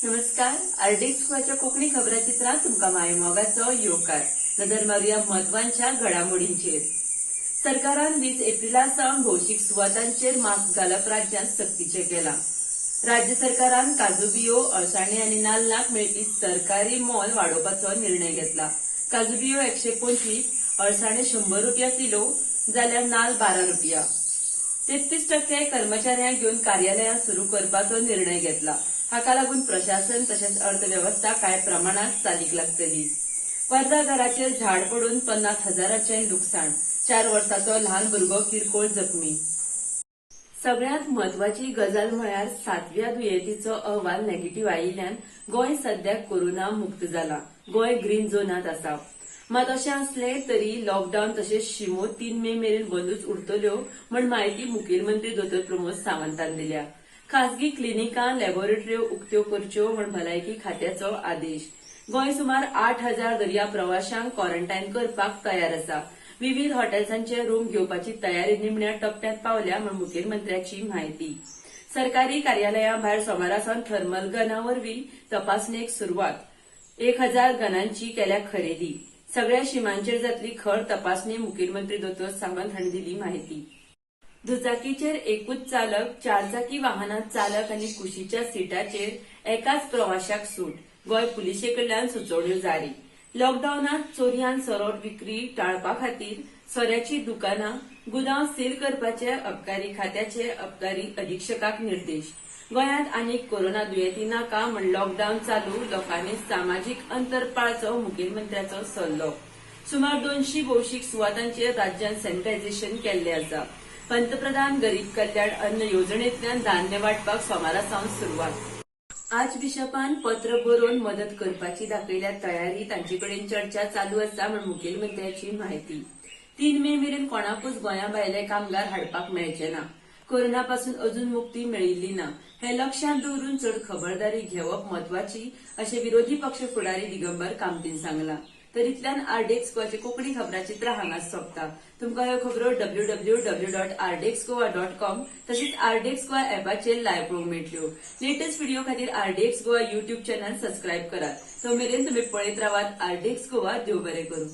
नमस्कार, आरडीएक्स गोवाच्या कोंकणी खबराचित्रांत तुमकां मायमोगाचो येवकार. नदर मारुया म्हत्वांच्या घडामोडींचेर. सरकारान 20 एप्रिला सावन भौशीक सुवातांचेर मास्क घालप राज्यांत सक्तीचें केलां. राज्य सरकारान काजू बियो, अळसाणे आनी नाल्लाक मेळपी सरकारी मोल वाडोवपाचो निर्णय घेतला. काजू बियो 125, अळसाणे 100 रुपया किलो जाल्यार नाल्ल 12 रुपया. 33% कर्मचाऱ्यांक घेवन कार्यालयां सुरू करपाचो निर्णय घेतला. हाका लागून प्रशासन तशेंच अर्थवेवस्था कांय प्रमाणात चालीक लागतली. वर्धा घराचेर झाड पडून 50 हजाराचें लुकसाण, 4 वर्साचो ल्हान भुरगो किरकोळ जखमी. सगळ्यांत म्हत्वाची गजाल म्हळ्यार 7व्या दुयेंतीचो अहवाल नेगेटिव्ह आयिल्ल्यान गोंय सद्याक कोरोना मुक्त जाला. गोंय ग्रीन झोनांत आसा. मात अशें आसलें तरी लॉकडावन तशेंच शिमो 3 मे मेरेन बंदूच उरतल्यो म्हण म्हायती मुखेलमंत्री दोतोर प्रमोद सावंतान दिल्या. खासगी क्लिनिकां, लॅबोरेटऱ्यो उक्त्यो करच्यो म्हण भलायकी खात्याचो आदेश. गोंय सुमार 8000 दर्या प्रवाशांक क्वॉरंटायन करपाक तयार आसा. विवीध हॉटेल्सांचे रूम घेवपाची तयारी निमण्या टप्प्यांत पावल्या म्हण मुखेलमंत्र्याची म्हायती. सरकारी कार्यालयां भायर सोमारा सावन थर्मल गना वरवीं तपासणेक सुरवात. 1000 गनांची केल्या खरेदी. सगळ्या शिमांचेर जातली खर तपासणी, मुखेलमंत्री दोतोर सावंत हांणी दिली म्हायती. दुचाकीचेर एकूच चालक, चारचाकी वाहनांत चालक आनी कुशीच्या सिटाचेर एकाच प्रवाशाक सूट, गोंय पुलिशे कडल्यान सुचोवण्यो जारी. लॉकडावनांत चोरयान सोरो विक्री टाळपा खातीर सोऱ्याची दुकानां, गुदांव सील करपाचे अबकारी खात्याचे अबकारी अधिक्षकाक निर्देश. गोंयांत आनीक कोरोना दुयेंती नाका म्हण लॉकडावन चालू, लोकांनी सामाजीक अंतर पाळचो, मुखेलमंत्र्याचो सल्लो. सुमार 200 भौशीक सुवातांचेर राज्यांत सॅनिटायझेशन केल्लें आसा. पंतप्रधान गरीब कल्याण अन्न येवजणेंतल्यान धान्य वांटपाक सोमारा सावन सुरवात. आर्च बिशपान पत्र बरोवन मदत करपाची दाखयल्या तयारी, तांचे कडेन चर्चा चालू आसा म्हण मुखेलमंत्र्याची म्हायती. 3 मे मेरेन कोणाकूच गोंया भायले कामगार हाडपाक मेळचे ना. कोरोना पासून अजून मुक्ती मेळिल्ली ना हे लक्षांत दवरून चड खबरदारी घेवप म्हत्वाची अशें विरोधी पक्ष फुडारी दिगंबर कामतीन सांगलां. तर इतल्यान आरडीएक्स गोवाचे कोंकणी खबराचित्र हांगाच सोंपता. तुमकां ह्यो खबरो www.rdxgoa.com तशेंच आरडीएक्स गोवा ऍपाचेर लायव्ह पळोवंक मेळटल्यो. लेटस्ट व्हिडिओ खातीर RDX Goa YouTube channel subscribe करात. तो मेरेन तुमी पळयत रावात आरडीएक्स गोवा. देव बरें करूं.